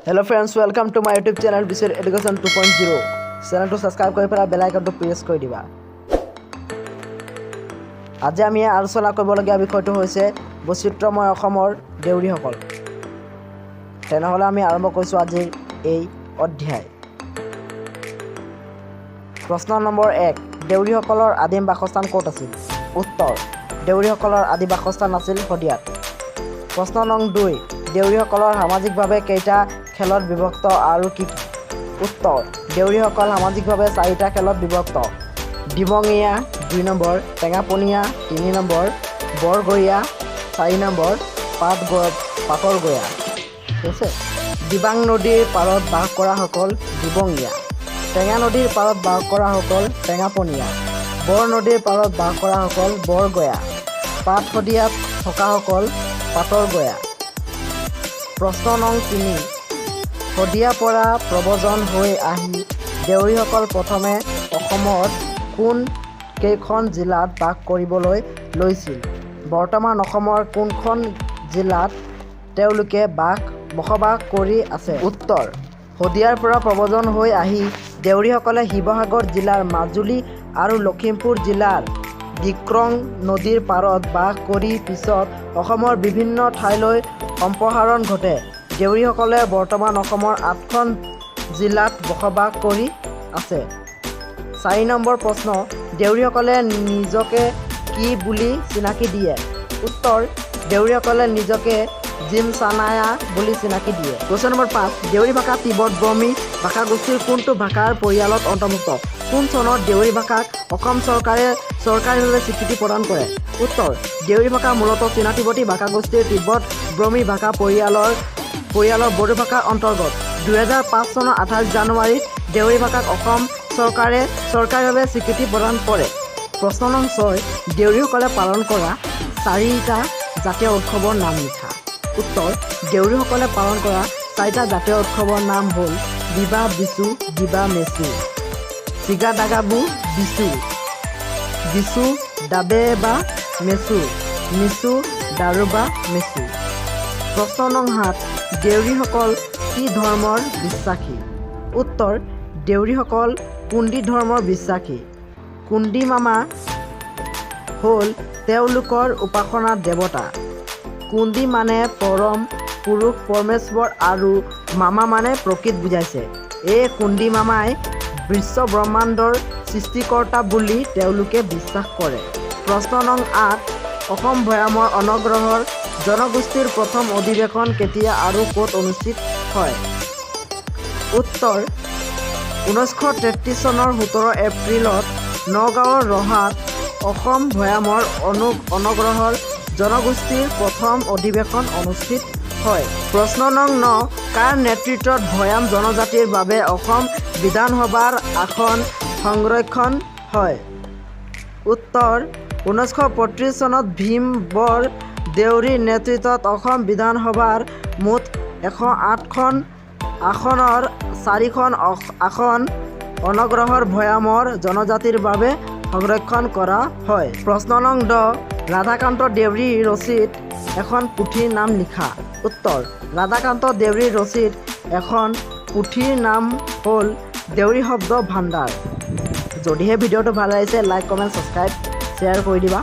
Hello friends, welcome to my YouTube channel Bishal Education 2.0। চেনেলটো subscribe কৰি পেলাই বেল আইকনটো press কৰি দিবা। আজি আমি আলোচনা কৰিবলগীয়া বিষয়টো হৈছে বৈচিত্ৰ্যময় অসমৰ দেউৰীসকল। তেনেহ'লে আমি আৰম্ভ কৰিছোঁ আজিৰ এই অধ্যায়। প্ৰশ্ন নম্বৰ 1, দেউৰীসকলৰ আদিম বাসস্থান ক'ত আছিল? উত্তৰ, দেউৰীসকলৰ আদি বাসস্থান আছিল শদিয়াত। প্ৰশ্ন নং 2, দেউৰীসকলৰ সামাজিকভাৱে কেইটা খেলত বিভক্ত আৰু কি কি? উত্তৰ, দেউৰীসকল সামাজিকভাৱে চাৰিটা খেলত বিভক্ত। দিবঙীয়া 2 নম্বৰ, টেঙাপনীয়া 3 নম্বৰ, বৰগৰীয়া 4 নম্বৰ, পাটৰগঞা। ঠিক আছে। দিবাং নদীৰ পাৰত বাস কৰাসকল দিবঙীয়া, টেঙা নদীৰ পাৰত বাস কৰাসকল টেঙাপনীয়া, বৰ নদীৰ পাৰত বাস কৰাসকল বৰগঞা, পাট শদিয়াত থকাসকল পাটৰগঞা। প্ৰশ্ন নং 3, শদিয়াৰ পৰা প্ৰব্ৰজন হৈ আহি দেউৰীসকল প্ৰথমে অসমৰ কোন কেইখন জিলাত বাস কৰিবলৈ লৈছিল? বৰ্তমান অসমৰ কোনখন জিলাত তেওঁলোকে বসবাস কৰি আছে? উত্তৰ, শদিয়াৰ পৰা প্ৰব্ৰজন হৈ আহি দেউৰীসকলে শিৱসাগৰ জিলাৰ মাজুলী আৰু লখিমপুৰ জিলাৰ ডিক্ৰং নদীৰ পাৰত বাস কৰি পিছত অসমৰ বিভিন্ন ঠাইলৈ সম্প্ৰসাৰণ ঘটে। দেউৰীসকলে বৰ্তমান অসমৰ 8খন জিলাত বসবাস কৰি আছে। 4 নম্বৰ প্ৰশ্ন, দেউৰীসকলে নিজকে কি বুলি চিনাকি দিয়ে? উত্তৰ, দেউৰীসকলে নিজকে জিমচানায়া বুলি চিনাকি দিয়ে। কুৱেশ্যন নম্বৰ 5, দেউৰী ভাষা তিব্বত বৰ্মী ভাষাগোষ্ঠীৰ কোনটো ভাষাৰ পৰিয়ালত অন্তৰ্ভুক্ত? কোন চনত দেউৰী ভাষাক অসম চৰকাৰে চৰকাৰীভাৱে স্বীকৃতি প্ৰদান কৰে? উত্তৰ, দেউৰী ভাষা মূলতঃ চীনা তিব্বতী ভাষাগোষ্ঠীৰ তিব্বত বৰ্মী ভাষা পৰিয়ালৰ বড়ো ভাষাৰ অন্তৰ্গত। 2005 চনৰ 28 জানুৱাৰীত দেউৰী ভাষাক অসম চৰকাৰে চৰকাৰীভাৱে স্বীকৃতি প্ৰদান কৰে। প্ৰশ্ন নং 6, দেউৰীসকলে পালন কৰা চাৰিটা জাতীয় উৎসৱৰ নাম লিখা। উত্তৰ, দেউৰীসকলে পালন কৰা চাৰিটা জাতীয় উৎসৱৰ নাম হ'ল বিবাহ বিচু, দিবা মেচু, চিগাদাগাবু বিচু, বিচু দাবেবা মেচু, মিচু দাৰুবা মেচু। প্ৰশ্ন নং 7, দেউৰীসকল কি ধৰ্মৰ বিশ্বাসী? উত্তৰ, দেউৰীসকল কুন্দি ধৰ্মৰ বিশ্বাসী। কুন্দি মামা হ'ল তেওঁলোকৰ উপাসনাৰ দেৱতা। কুন্দি মানে পৰম পুৰুষ পৰমেশ্বৰ আৰু মামা মানে প্ৰকৃত বুজাইছে। এই কুন্দি মামাই বিশ্ব ব্ৰহ্মাণ্ডৰ সৃষ্টিকৰ্তা বুলি তেওঁলোকে বিশ্বাস কৰে। প্ৰশ্ন নং 8, অসম ভৈয়ামৰ অনগ্ৰসৰ জনগোষ্ঠীৰ প্ৰথম অধিৱেশন কেতিয়া আৰু ক'ত অনুষ্ঠিত হয়? উত্তৰ, 1933 চনৰ 17 এপ্ৰিলত নগাঁৱৰ ৰহাত অসম ভৈয়ামৰ অনগ্ৰসৰ জনগোষ্ঠীৰ প্ৰথম অধিৱেশন অনুষ্ঠিত হয়। প্ৰশ্ন নং 9, কাৰ নেতৃত্বত ভৈয়াম জনজাতিৰ বাবে অসম বিধানসভাৰ আসন সংৰক্ষণ হয়? উত্তৰ, 1935 চনত ভীমবৰ দেউৰীৰ নেতৃত্বত অসম বিধানসভাৰ মুঠ 108খন আসনৰ 4খন আসন অনগ্ৰসৰ ভৈয়ামৰ জনজাতিৰ বাবে সংৰক্ষণ কৰা হয়। প্ৰশ্ন নং 10, ৰাধাকান্ত দেউৰী ৰচিত এখন পুথিৰ নাম লিখা। উত্তৰ, ৰাধাকান্ত দেউৰী ৰচিত এখন পুথিৰ নাম হ'ল দেউৰী শব্দ ভাণ্ডাৰ। যদিহে ভিডিঅ'টো ভাল লাগিছে, লাইক, কমেণ্ট, ছাবস্ক্ৰাইব, শ্বেয়াৰ কৰি দিবা।